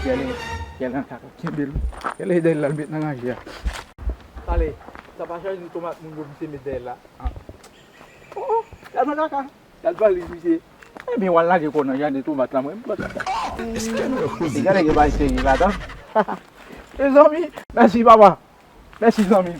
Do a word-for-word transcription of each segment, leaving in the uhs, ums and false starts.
Gèlè, gèlè nan kaka, kenbe l. Gèlè dèyè l al met nan ranje a. Talè, sa pa chaje tomat moun yo misye met dèyè l la. Ah. Oh, oh, gad nan kaka. Gad valiz misye. Ebyen, w al lage kò w nan jaden tomat la, mwen. Gade gen bagay serye ladan. Mezanmi, mèsi papa. Mèsi zanmi.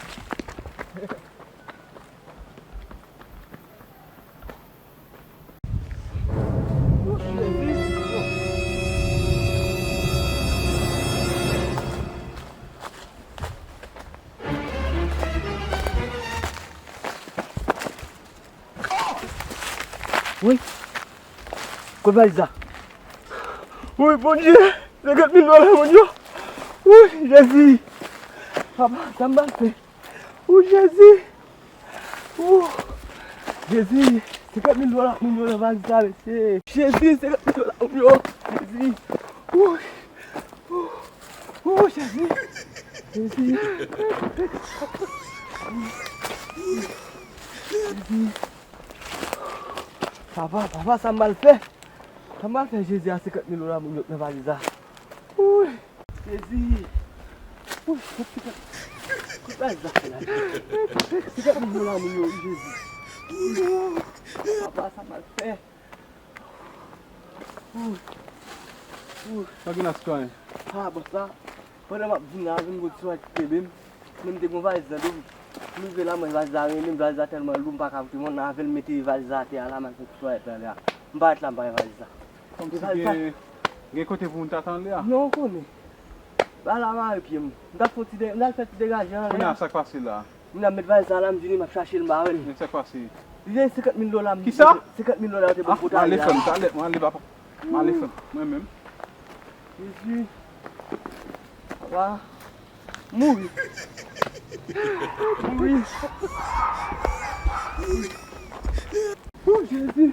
Wi. Kot valiz la? Wi, Bondye! Senkant mil dola moun yo! Wi, Jezi! Papa, sa m pral fè? Wi, Jezi! Wi! Jezi! Senkant mil dola moun yo nan valiz la, mesye! Jezi, senkant mil dola moun yo! Jezi! Wi! Wi, Jezi! Jezi! Jezi! Papa, papa, sa m pral fè? Sa m pral fè Jezi a senkant mil dola moun yo k nan valiz la? Wouy! Jezi! Wouy, kot senkant, kot valiz la fè la? Senkant mil dola moun yo, wi, Jezi! Wouy! Papa, sa m pral fè? Wouy! Wouy! Pa gen la, sitwayen. Ah, bòs la. Pandan m ap vin la, vin gwo ti sitwayen ki kenbe m. Men m te gon valiz nan do m. M rive la, mwen valiz la renmen m, valiz la tèlman lou, m pa ka pote m, ann avè l mete valiz la atè a la, m al fè ti twalèt la anlè a. M parèt la, m pa wè valiz la. Kòmsi gen, gen kote pou moun t ap anlè a? Non, ou konnen. Ba la mare pye m. M t ap fè ti de-, m t al fè ti degaje anlè. Kounye a, sa k pase la? Moun nan met valiz la la, m vini, m ap chache l, m pa wè l. Men sa k pase? Li gen senkant mil dola, m di. Kisa? Senkant mil dola yo te ban m pou talè a. Ah, m ale fè m, talè, mwen ale papa. M ale fè m, mwen menm. Jezi. Papa. Mouri. Mouri. Oh, Jezi.